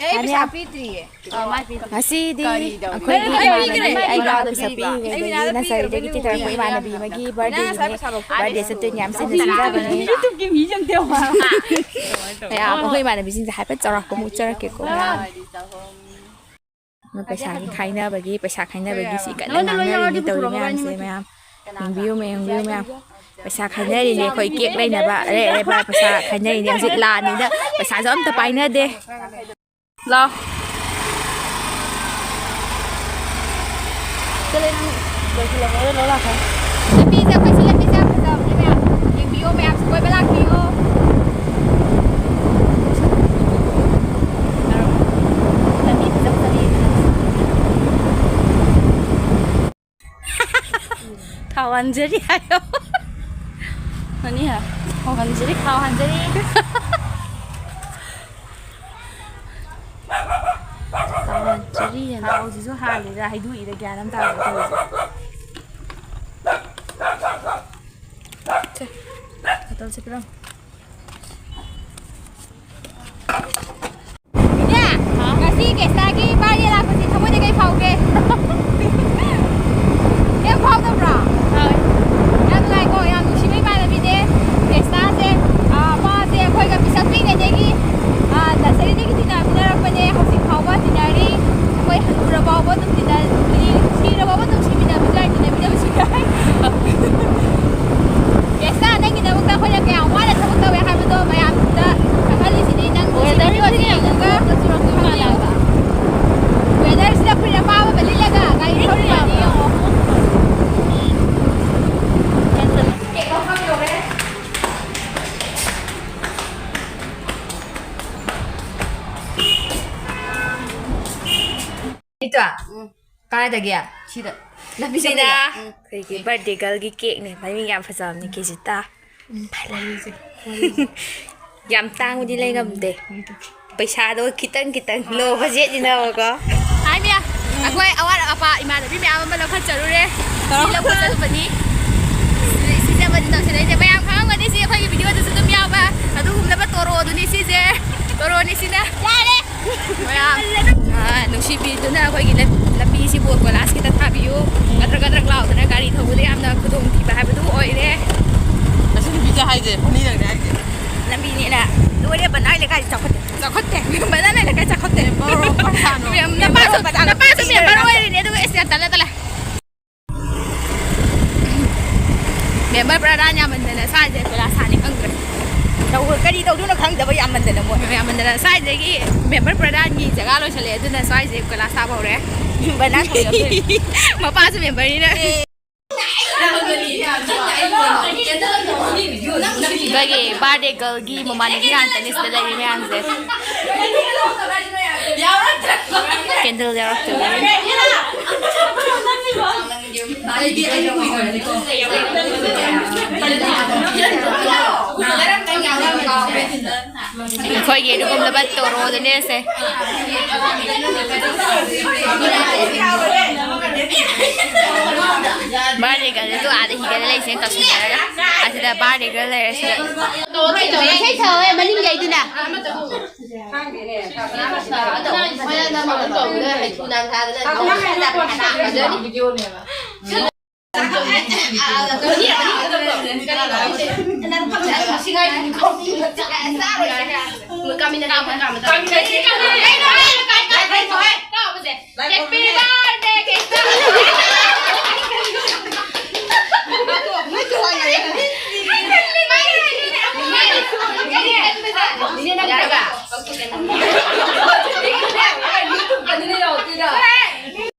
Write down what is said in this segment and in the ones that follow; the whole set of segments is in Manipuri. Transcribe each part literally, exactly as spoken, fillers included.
ꯑꯩ ꯄꯩꯁꯥ ꯄꯤꯗ꯭ꯔꯤꯌꯦ꯫ ꯑ, ꯃꯥ ꯄꯤꯗ꯭ꯔꯤ꯫ ꯉꯁꯤꯗꯤ ꯀꯔꯤꯗꯧꯕ? ꯑꯩꯈꯣꯏꯒꯤ ꯅꯪ ꯏꯃꯥꯟꯅꯕꯤ, ꯄꯤꯈ꯭ꯔꯦ? ꯑꯩꯒ ꯑꯩ ꯄꯩꯁꯥ ꯄꯤꯈ꯭ꯔꯦ꯫ ꯄꯤꯈ꯭ꯔꯦ꯫ ꯑꯩ ꯅꯁꯥꯏꯗꯒꯤ ꯄꯤꯈ꯭ꯔꯦ꯫ ꯇꯤꯟꯅꯔꯛꯄ ꯏꯃꯥꯟꯅꯕꯤ ꯑꯃꯒꯤ ꯅꯪ ꯉꯁꯥꯏ ꯕꯥꯔꯗꯦꯅꯦ꯫ ꯄꯩꯁꯥ ꯂꯧꯊꯣꯛ-, ꯕꯥꯔꯗꯦ ꯆꯠꯇꯣꯏꯅꯦ, ꯌꯥꯝ ꯆꯤꯟꯅ ꯁꯤꯟꯖꯕꯅꯦ꯫ YouTube-ꯀꯤ ꯃꯤ ꯌꯥꯝ ꯇꯧꯕ꯫ ꯃꯌꯥꯝ ꯑꯩꯈꯣꯏ ꯏꯃꯥꯟꯅꯕꯤꯁꯤꯡꯁꯦ ꯍꯥꯏꯐꯦꯠ ꯆꯥꯎꯔꯥꯛꯄ ꯑꯃ ꯎꯠꯆꯔꯛꯀꯦꯀꯣ꯫ ꯃꯌꯥꯝ꯫ ꯄꯩꯁꯥꯒꯤ ꯈꯥꯏꯅꯕꯒꯤ, ꯄꯩꯁꯥ ꯈꯥꯏꯅꯕꯒꯤ ꯁꯤ ꯀꯟꯅ ꯅꯉꯣꯟꯗ ꯂꯣꯏ ꯉꯥꯡꯅꯔꯤꯅꯦ ꯌꯥꯎꯔꯗꯤ ꯇꯧꯔꯤ ꯄꯨꯊꯣꯔꯛꯑꯣ, ꯃꯌꯥꯝꯁꯦ ꯏꯕꯥꯅꯤꯃꯛꯀꯤ꯫ ꯃꯌꯥꯝ꯫ ꯌꯦꯡꯕꯤꯌꯨ ꯃꯌꯥꯝ, ꯌꯦꯡꯕꯤꯌꯨ ꯃꯌꯥꯝ꯫ ꯄꯩꯁꯥ ꯈꯥꯏꯅꯔꯤꯅꯦ ꯑꯩꯈꯣꯏ, ꯀꯦꯛ ꯂꯩꯅꯕ ꯑꯔꯩ ꯑꯔꯩꯕ ꯄꯩꯁꯥ ꯈꯥꯏꯅꯔꯤꯅꯦ꯫ ꯍꯧꯖꯤꯛ ꯂꯥꯟꯅꯤꯅ ꯄꯩꯁꯥꯁꯨ ꯑꯝꯇ ꯄꯥꯏꯅꯗꯦ꯫ ꯂꯥꯎ꯫ ꯆꯠꯂꯦ ꯅꯪ ꯂꯣꯏꯁꯤꯜꯂꯝꯃꯒ ꯂꯧ ꯂꯥꯛꯈ꯭ꯔꯣ꯫ ꯂꯝꯕꯤꯁꯦ ꯑꯩꯈꯣꯏ ꯁꯤ ꯂꯝꯕꯤꯁꯦ ꯌꯥꯝ ꯐꯖꯕꯅꯦ ꯃꯌꯥꯝ꯫ ꯌꯦꯡꯕꯤꯌꯣ ꯃꯌꯥꯝꯁꯨ ꯀꯣꯏꯕ ꯂꯥꯛꯄꯤꯌꯣ꯫ ꯂꯝꯕꯤ ꯐꯖ ꯐꯖꯕ ꯌꯦꯡꯉꯣ꯫ ꯊꯥꯎ ꯍꯟꯖꯔꯤ ꯍꯥꯏꯌꯣ꯫ ꯅꯅꯤ ꯍꯥ? ꯊꯥꯎ ꯍꯟꯖꯔꯤ, ꯊꯥꯎ ꯍꯟꯖꯔꯤ꯫ ꯊꯥꯎ ꯍꯟꯖꯔꯤ ꯍꯥꯏꯅ꯫ ꯊꯥꯎꯁꯤꯁꯨ ꯍꯥꯜꯂꯤꯔ ꯍꯩꯗꯣꯛꯏꯔ ꯒ꯭ꯌꯥꯟ ꯑꯃ ꯇꯥꯗꯦ ꯇꯧꯔꯤꯁꯦ꯫ ꯁꯦ, ꯕꯣꯇꯜꯁꯦ ꯄꯤꯔꯝꯃꯣ꯫ ꯏꯅꯦ, ꯉꯁꯤ ꯀꯦꯁꯇꯥꯒꯤ ꯕꯥꯔꯗꯦ ꯂꯥꯛꯄꯁꯤ ꯊꯃꯣꯏꯗ ꯀꯩ ꯐꯥꯎꯒꯦ? ꯀꯩꯝ ꯐꯥꯎꯗꯕ꯭ꯔꯣ? ꯐꯥꯎꯋꯦ꯫ ꯌꯥꯝ ꯅꯨꯡꯉꯥꯏꯀꯣ, ꯌꯥꯝ ꯅꯨꯡꯁꯤꯕ ꯏꯃꯥꯟꯅꯕꯤꯅꯦ ꯀꯦꯁꯇꯥꯁꯦ꯫ ꯑꯥ, ꯃꯥꯁꯦ ꯑꯩꯈꯣꯏꯒ ꯄꯤꯁꯛ ꯄꯤꯛꯏꯉꯩꯗꯒꯤ, ꯑꯥ, ꯅꯔꯁꯔꯤꯗꯒꯤ ꯇꯤꯟꯅꯃꯤꯟꯅꯔꯛꯄꯅꯦ, ꯍꯧꯖꯤꯛ ꯐꯥꯎꯕ ꯇꯤꯟꯅꯔꯤ꯫ ꯑꯩꯈꯣꯏ ꯍꯟꯅꯨꯔ ꯐꯥꯎꯕ ꯑꯗꯨꯝ ꯇꯤꯟꯅ-, ꯁꯤꯔ ꯐꯥꯎꯕ ꯑꯗꯨꯝ ꯁꯤꯃꯤꯟꯅꯕꯁꯨ ꯌꯥꯏ, ꯇꯤꯟꯅꯃꯤꯟꯅꯕꯁꯨ ꯌꯥꯏ꯫ ꯀꯦꯁꯇꯥ, ꯅꯪꯒꯤꯗꯃꯛꯇ ꯑꯩꯈꯣꯏꯅ ꯀꯌꯥꯝ ꯋꯥꯅ ꯊꯕꯛ ꯇꯧꯋꯦ ꯍꯥꯏꯕꯗꯣ ꯃꯌꯥꯝꯗ ꯈꯪꯍꯜꯂꯤꯁꯤꯅꯤ꯫ ꯅꯪ ꯋꯦꯗꯔꯁꯤꯗꯤ ꯌꯦꯡꯉꯒ ꯆꯨꯔꯛꯇꯣꯏ ꯃꯥꯜꯂꯦ ꯍꯥꯏꯕ꯫ ꯋꯦꯗꯔꯁꯤꯗ ꯐꯨꯔꯤꯠ ꯑꯄꯥꯕ ꯑꯃ ꯂꯤꯠꯂꯒ ꯒꯥꯔꯤ ꯊꯧꯔꯤꯕ꯫ ꯀꯦꯛ ꯂꯧꯐꯝ ꯌꯧꯔꯦ꯫ ꯏꯇꯥ, ꯎꯝ꯫ ꯀꯥꯏꯗꯒꯤ? ꯁꯤꯗ꯫ ꯂꯝꯕꯤ ꯁꯤꯗ ꯆꯠꯄꯗ꯫ ꯎꯝ꯫ ꯑꯩꯈꯣꯏꯒꯤ ꯕꯥꯔꯗꯦ ꯒꯔꯜꯒꯤ ꯀꯦꯛꯅꯦ꯫ ꯃꯃꯤꯡ ꯌꯥꯝ ꯐꯖꯕꯅꯦ, ꯀꯦꯖꯤꯇꯥ꯫ ꯎꯝ, ꯋꯥꯔꯤꯁꯦ, ꯋꯥꯔꯤꯁꯦ꯫ ꯌꯥꯝ ꯇꯥꯡꯕꯗꯤ ꯂꯩ ꯉꯝꯗꯦ꯫ ꯄꯩꯁꯥꯗꯣ ꯈꯤꯇꯪ ꯈꯤꯇꯪ ꯂꯣ ꯕꯖꯦꯠꯅꯤꯅꯕꯀꯣ꯫ ꯍꯥꯏ ꯃꯌꯥꯝ, ꯑꯩꯈꯣꯏ ꯑꯋꯥꯠ ꯑꯄꯥ ꯏꯃꯥꯟꯅꯕꯤ ꯃꯌꯥꯝ ꯑꯃ ꯂꯧꯈꯠꯆꯔꯨꯔꯦ꯫ ꯁꯤ ꯂꯧꯈꯠꯆꯔꯨꯕꯅꯤ꯫ ꯁꯤꯁꯦ ꯑꯃꯗꯤ ꯇꯧꯁꯤꯜꯂꯛꯏꯁꯦ꯫ ꯃꯌꯥꯝ ꯈꯪꯉꯝꯒꯅꯤ, ꯁꯤ ꯑꯩꯈꯣꯏꯒꯤ ꯚꯤꯗꯤꯑꯣꯗꯁꯨ ꯑꯗꯨꯝ ꯌꯥꯎꯕ ꯑꯗꯨꯒꯨꯝꯂꯕ ꯇꯣꯔꯣꯗꯨꯅꯤ ꯁꯤꯁꯦ꯫ ꯇꯣꯔꯣꯅꯤ ꯁꯤꯅ꯫ ꯌꯥꯔꯦ! ꯃꯌꯥꯝ, ꯑ, ꯅꯨꯡꯁꯤꯕꯤꯗꯨꯅ ꯑꯩꯈꯣꯏꯒꯤ ꯂꯝ-, ꯂꯝꯕꯤꯁꯤꯕꯨ ꯀꯣꯏꯂꯥꯁ ꯈꯤꯇ ꯊꯥꯕꯤꯌꯨ꯫ ꯀꯗ꯭ꯔꯛ ꯀꯗ꯭ꯔꯛ ꯂꯥꯎꯗꯅ ꯒꯥꯔꯤ ꯊꯧꯕꯗ ꯌꯥꯝꯅ ꯈꯨꯗꯣꯡꯊꯤꯕ ꯍꯥꯏꯕꯗꯨ ꯑꯣꯏꯔꯦ꯫ ꯃꯁꯤ ꯅꯨꯄꯤꯁꯦ ꯍꯥꯏꯁꯦ ꯐꯅꯤꯗꯪꯅꯦ ꯍꯥꯏꯁꯦ꯫ ꯂꯝꯕꯤꯅꯦꯅ ꯂꯣꯏꯔꯦ, ꯕꯅꯥꯏ ꯂꯩꯀꯥꯏ ꯆꯥꯎꯈꯠꯇꯦ꯫ ꯆꯥꯎꯈꯠꯇꯦ꯫ ꯕꯅꯥꯏ ꯂꯩꯀꯥꯏ ꯆꯥꯎꯈꯠꯇꯦ꯫ ꯃꯦꯝꯕꯔ ꯃꯦꯝ-, ꯅꯄꯥꯁꯨ, ꯅꯄꯥꯁꯨ ꯃꯦꯝꯕꯔ ꯑꯣꯏꯔꯤꯅꯦ, ꯑꯗꯨꯒ ꯑꯦꯁ, ꯌꯥꯝ ꯇꯜꯂꯦ, ꯇꯜꯂꯦ꯫ ꯃꯦꯝꯕꯔ ꯄ꯭ꯔꯙꯥꯟ ꯌꯥꯝꯃꯟꯗꯅ ꯁ꯭ꯋꯥꯏꯁꯦ ꯀꯣꯏꯂꯥꯁ ꯊꯥꯅꯤ ꯈꯪꯗ꯭ꯔꯦ꯫ ꯇꯧ-, ꯀꯔꯤ ꯇꯧꯗꯣꯏꯅꯣ ꯈꯪꯗꯕ ꯌꯥꯝꯃꯟꯗꯅ ꯃꯣꯏ꯫ ꯌꯥꯝꯃꯟꯗꯅ ꯁ꯭ꯋꯥꯏꯗꯒꯤ ꯃꯦꯝꯕꯔ ꯄ꯭ꯔꯙꯥꯟꯒꯤ ꯖꯒꯥ ꯂꯣꯏꯁꯜꯂꯛꯑꯦ, ꯑꯗꯨꯅ ꯁ꯭ꯋꯥꯏꯁꯦ ꯀꯣꯏꯂꯥꯁ ꯊꯥꯕ ꯍꯧꯔꯦ꯫ ꯕꯅꯥꯟ ꯊꯣꯡꯖꯤꯜꯂꯛꯇꯣꯏꯅꯦ꯫ ꯃꯄꯥꯁꯨ ꯃꯦꯝꯕꯔꯅꯤꯅ꯫ ꯑꯩꯈꯣꯏꯒꯤ ꯕꯥꯔꯗꯦ ꯒꯔꯜꯒꯤ ꯃꯃꯥꯟꯅꯕꯤ ꯉꯥꯛꯇꯅꯤ ꯁꯤꯗ ꯂꯩꯔꯤ ꯃꯌꯥꯝꯁꯦ꯫ ꯀꯦꯟꯗꯜ ꯌꯥꯎꯔꯛꯇꯕꯒꯤ꯫ ꯑꯩꯈꯣꯏꯒꯤ ꯑꯗꯨꯒꯨꯝꯂꯕ ꯇꯣꯔꯣꯗꯨꯅꯦ ꯁꯦ꯫ ꯕꯥꯔꯗꯦ ꯒꯔꯜꯗꯨ ꯑꯥꯗ ꯍꯤꯒꯠꯂ ꯂꯩꯁꯦꯅ ꯇꯧꯁꯤꯟꯅꯔꯒ ꯑꯁꯤꯗ ꯕꯥꯔꯗꯦ ꯒꯔꯜ ꯂꯩꯔꯦ ꯁꯤꯗ꯫ ꯏꯁꯩ ꯁꯛꯑꯣꯍꯦ, ꯃꯅꯤꯡꯒꯩꯗꯨꯅ꯫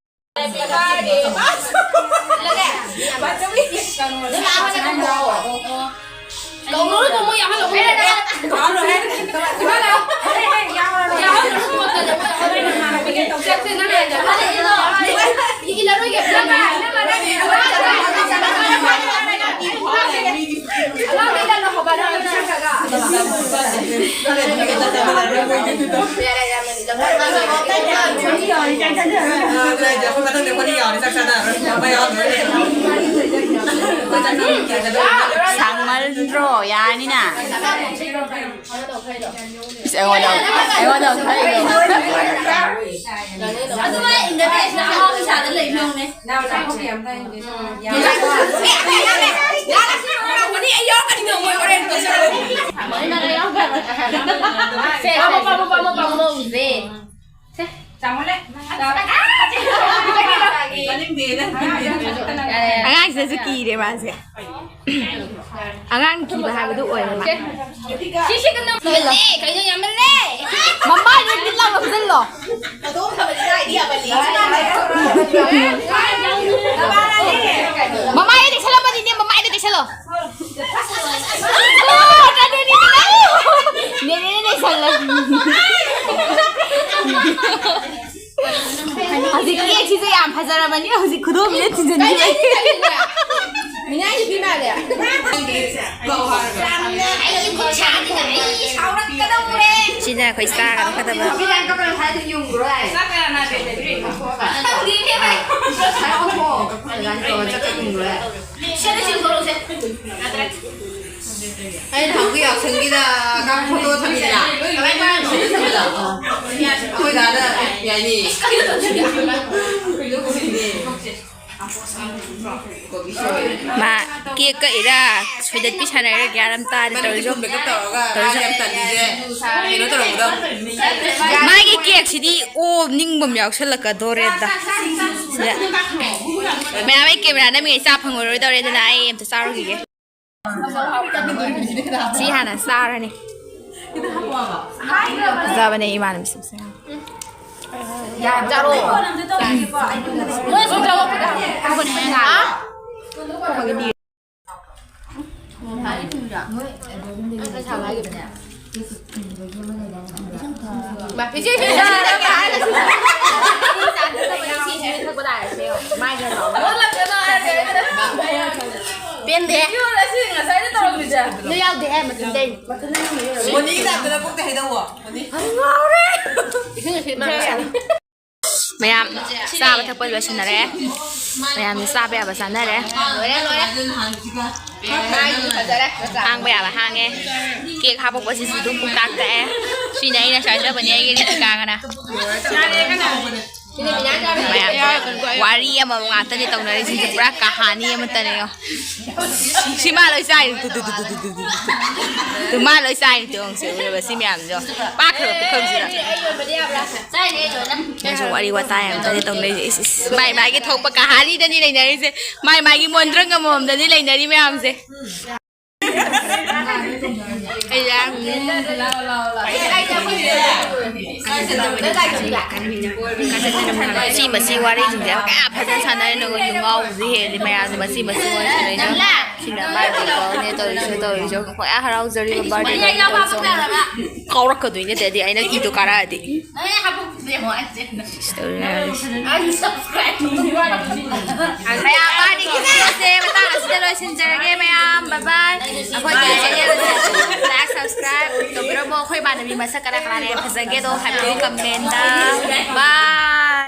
ꯁꯥꯡꯃꯟꯗ꯭ꯔꯣ? ꯌꯥꯔꯅꯤꯅ꯫ ꯏꯁ, ꯑꯩꯉꯣꯟꯗ ꯑꯃꯨꯛ, ꯑꯩꯉꯣꯟꯗ ꯑꯃꯨꯛ ꯊꯥꯔꯛꯏꯗꯣ꯫ ꯑꯗꯨꯃꯥꯏꯅ ꯏꯟꯗꯕ ꯂꯩꯁꯤꯅ ꯑꯉꯥꯎꯕ ꯏꯁꯥꯗ ꯂꯩꯕ ꯌꯦꯡꯉꯨꯅꯦ꯫ ꯌꯥꯔꯦ, ꯁꯤ ꯍꯧꯔꯛꯄꯅꯤ, ꯑꯩ ꯌꯥꯎꯔꯛꯀꯅꯤ ꯅꯣꯡꯃ ꯍꯣꯔꯦꯟ꯫ ꯄꯥꯝꯃꯣ, ꯄꯥꯝꯃꯣ, ꯄꯥꯝꯃꯣ, ꯄꯥꯝꯃꯣ, ꯃꯧꯁꯦ꯫ ꯆꯥꯃꯨꯜꯂꯦ꯫ ꯃꯅꯤꯡꯗꯦꯅ꯫ ꯑꯉꯥꯡꯁꯤꯅꯁꯨ ꯀꯤꯔꯦ ꯃꯥꯁꯦ꯫ ꯑꯉꯥꯡ ꯊꯤꯕ ꯍꯥꯏꯕꯗꯨ ꯑꯣꯏꯔꯦ ꯃꯥ꯫ ꯁꯤꯁꯦ ꯀꯩꯅꯣ? ꯌꯥꯝꯃꯜꯂꯦ, ꯀꯩꯅꯣ ꯌꯥꯝꯃꯜꯂꯦ꯫ ꯃꯃꯥꯏꯗ ꯇꯤꯜ ꯂꯥꯎꯅ ꯐꯨꯖꯜꯂꯣ꯫ ꯃꯃꯥꯏꯗ ꯇꯩꯁꯜꯂꯝꯃꯅꯤꯅꯦ, ꯃꯃꯥꯏꯗ ꯇꯩꯁꯜꯂꯣ꯫ ꯑꯣ, ꯑꯗꯨꯅꯤꯗꯅ꯫ ꯅꯦꯅꯦꯅ ꯅꯩꯁꯜꯂꯦ꯫ ꯍꯧꯖꯤꯛ ꯀꯦꯛꯁꯤꯁꯨ ꯌꯥꯝ ꯐꯖꯔꯕꯅꯤ꯫ ꯍꯧꯖꯤꯛ ꯈꯨꯗꯣꯝꯕꯤꯅ ꯊꯤꯟꯖꯟꯕꯤꯔꯦ꯫ ꯃꯤꯅꯥꯏ ꯅꯨꯄꯤ ꯃꯥꯜꯂꯦ꯫ ꯑꯩ ꯈꯨꯠ ꯁꯥꯁꯤꯗ ꯑꯩ ꯁꯥꯎꯔꯛꯀꯗꯧꯔꯦ꯫ ꯁꯤꯅ ꯑꯩꯈꯣꯏ ꯆꯥꯒꯗꯕ꯫ ꯁꯤꯗ ꯆꯤꯡꯊꯣꯔꯛꯎꯁꯦ꯫ ꯑꯩꯅ ꯍꯪꯕ ꯌꯥꯎꯁꯪꯒꯤꯗ ꯀꯥꯞꯄ ꯐꯣꯇꯣ ꯊꯝꯃꯤꯗꯅ꯫ ꯀꯃꯥꯏ ꯇꯧꯔꯤꯅꯣ? ꯁꯤꯗ ꯊꯝꯃꯤꯗꯣ꯫ ꯑꯩꯈꯣꯏ ꯗꯥꯗ ꯌꯥꯏꯅꯤ꯫ ꯃꯥ ꯀꯦꯛ ꯀꯛꯏꯔꯥ ꯁꯣꯏꯗꯠꯄꯤ ꯁꯥꯟꯅꯔꯤꯔꯥ ꯒ꯭ꯌꯥꯟ ꯑꯃ ꯇꯥꯗꯦ ꯃꯅꯤꯄꯨꯔꯤ ꯇꯧꯔꯤꯁꯦ꯫ ꯊꯨꯝꯗ ꯀꯞ ꯇꯧꯔꯒ ꯇꯧꯔꯤꯁꯦ꯫ ꯌꯥꯝ ꯇꯜꯂꯤꯁꯦ꯫ ꯀꯩꯅꯣ ꯇꯧꯔꯝꯒꯗꯧ꯫ ꯃꯥꯒꯤ ꯀꯦꯛꯁꯤꯗꯤ ꯑꯣ ꯅꯤꯡꯕ ꯑꯃ ꯌꯥꯎꯁꯜꯂꯛꯀꯗꯣꯔꯦꯗ꯫ ꯁꯤꯗ ꯃꯌꯥꯝ ꯑꯩ ꯀꯦꯃꯦꯔꯥ ꯅꯝꯃꯤꯉꯩ ꯆꯥ ꯐꯪꯉꯔꯣꯏꯗꯧꯔꯦ, ꯑꯗꯨꯅ ꯑꯩ ꯑꯝꯇ ꯆꯥꯔꯨꯈꯤꯒꯦ꯫ ꯁꯤ ꯍꯥꯟꯅ ꯆꯥꯔꯅꯤ꯫ ꯐꯖꯕꯅꯦ ꯏꯃꯥꯟꯅꯕꯤꯁꯤꯡꯁꯦ꯫ ꯆꯥꯔꯣ꯫ ꯅꯣꯏꯁꯨ ꯆꯥꯔꯣ꯫ ꯄꯦꯟꯗꯦ꯫ ꯅꯣꯏ ꯌꯥꯎꯗꯦꯍꯦ, ꯃꯆꯤꯟ ꯀꯩꯅꯣ꯫ ꯃꯣꯅꯤꯒꯤ ꯇꯥꯏꯞꯇ ꯅꯀꯣꯛꯇ ꯍꯩꯗꯧꯋꯣ꯫ ꯃꯌꯥꯝ ꯆꯥꯕ ꯊꯛꯄ ꯂꯣꯏꯁꯤꯟꯅꯔꯦ꯫ ꯃꯌꯥꯝꯁꯦ ꯆꯥꯕ ꯌꯥꯕ ꯆꯥꯅꯔꯦ꯫ ꯍꯥꯡꯕ ꯌꯥꯕ ꯍꯥꯡꯉꯦ꯫ ꯀꯦꯛ ꯍꯥꯄꯛꯄꯁꯤꯁꯨ ꯑꯗꯨꯝ ꯄꯨꯡꯇꯥꯛ ꯇꯥꯛꯑꯦ꯫ ꯁꯤꯅ ꯑꯩꯅ ꯆꯥꯖꯕꯅꯦ, ꯑꯩꯒꯤ ꯔꯤꯇꯤꯀꯥꯒꯅ꯫ ꯃꯌꯥꯝ ꯋꯥꯔꯤ ꯑꯃꯃꯝ ꯉꯥꯛꯇꯅꯦ ꯇꯧꯅꯔꯤꯁꯤꯡꯁꯦ, ꯄꯨꯔꯥ ꯀꯍꯥꯅꯤ ꯑꯃꯇꯅꯦ ꯌꯦꯡꯉꯣ꯫ ꯁꯤ ꯃꯥ ꯂꯣꯏ ꯆꯥꯏ꯫ Two, two, two, two, two, two. Two, ꯃꯥ ꯂꯣꯏ ꯆꯥꯏ꯫ ꯇꯨ ꯌꯦꯡꯉꯨꯁꯦ, ꯎꯔꯕ ꯁꯤ ꯃꯌꯥꯝꯁꯦ? ꯄꯥꯛꯈ꯭ꯔꯕ ꯄꯨꯈꯝꯁꯤꯗ꯫ ꯃꯣꯏꯁꯨ ꯋꯥꯔꯤ ꯋꯥꯇꯥꯏ ꯑꯃꯇꯅꯦ ꯇꯧꯅꯔꯤꯁꯦ꯫ ꯏꯁ, ꯏꯁ, ꯃꯥꯏ ꯃꯥꯏꯒꯤ ꯊꯣꯛꯄ ꯀꯍꯥꯅꯤꯗꯅꯤ ꯂꯩꯅꯔꯤꯁꯦ꯫ ꯃꯥꯏ ꯃꯥꯏꯒꯤ ꯃꯣꯟꯗ꯭ꯔꯪ ꯑꯃꯃꯝꯗꯅꯤ ꯂꯩꯅꯔꯤ ꯃꯌꯥꯝꯁꯦ꯫ ꯁꯤ ꯃꯁꯤ ꯋꯥꯔꯤꯁꯤꯡꯁꯦ ꯀꯌꯥ ꯐꯖꯅ ꯁꯥꯟꯅꯔꯦ, ꯅꯪ ꯌꯨꯝ ꯉꯥꯎꯕꯁꯨ ꯍꯦꯜꯂꯤ ꯃꯌꯥꯝꯁꯦ꯫ ꯃꯁꯤ ꯃꯁꯤ ꯋꯥꯔꯤ ꯁꯥꯟꯅꯔꯤꯁꯦ꯫ ꯁꯤꯅ ꯕꯥꯔꯗꯦ ꯒꯔꯜꯅꯦ ꯇꯧꯔꯤꯁꯦ, ꯇꯧꯔꯤꯁꯦ꯫ ꯈ꯭ꯋꯥꯏ ꯍꯔꯥꯎꯖꯔꯤꯕ ꯕꯥꯔꯗꯦ ꯒꯔꯜꯅꯦ ꯇꯧꯔꯤꯁꯦ꯫ ꯀꯥꯎꯔꯛꯀꯗꯣꯏꯅꯦ ꯑꯗꯩꯗꯤ ꯑꯩꯅ ꯏꯗꯣ ꯀꯥꯔꯛꯑꯗꯤ꯫ ꯁꯤ ꯇꯧꯔꯤ ꯃꯌꯥꯝꯁꯦ꯫ ꯃꯌꯥꯝ ꯕꯥꯔꯗꯦꯒꯤ ꯈꯟꯅꯁꯦ ꯃꯇꯥꯡ ꯑꯁꯤꯗ ꯂꯣꯏꯁꯤꯟꯖꯔꯒꯦ ꯃꯌꯥꯝ꯫ ꯕꯥꯏ ꯕꯥꯏ꯫ ꯑꯩꯈꯣꯏꯒꯤ ꯆꯦꯅꯦꯜ ꯑꯁꯤ ꯂꯥꯏꯛ, ꯁꯕꯁꯀ꯭ꯔꯥꯏꯕ ꯇꯧꯕꯤꯔꯝꯃꯣ꯫ ꯑꯩꯈꯣꯏ ꯏꯃꯥꯟꯅꯕꯤ ꯃꯁꯛ ꯀꯅꯥ ꯀꯅꯥꯅ ꯌꯥꯝ ꯐꯖꯒꯦꯗꯣ ꯍꯥꯏꯕꯤꯌꯨ ꯀꯃꯦꯟꯗ꯫ ꯕꯥꯏ꯫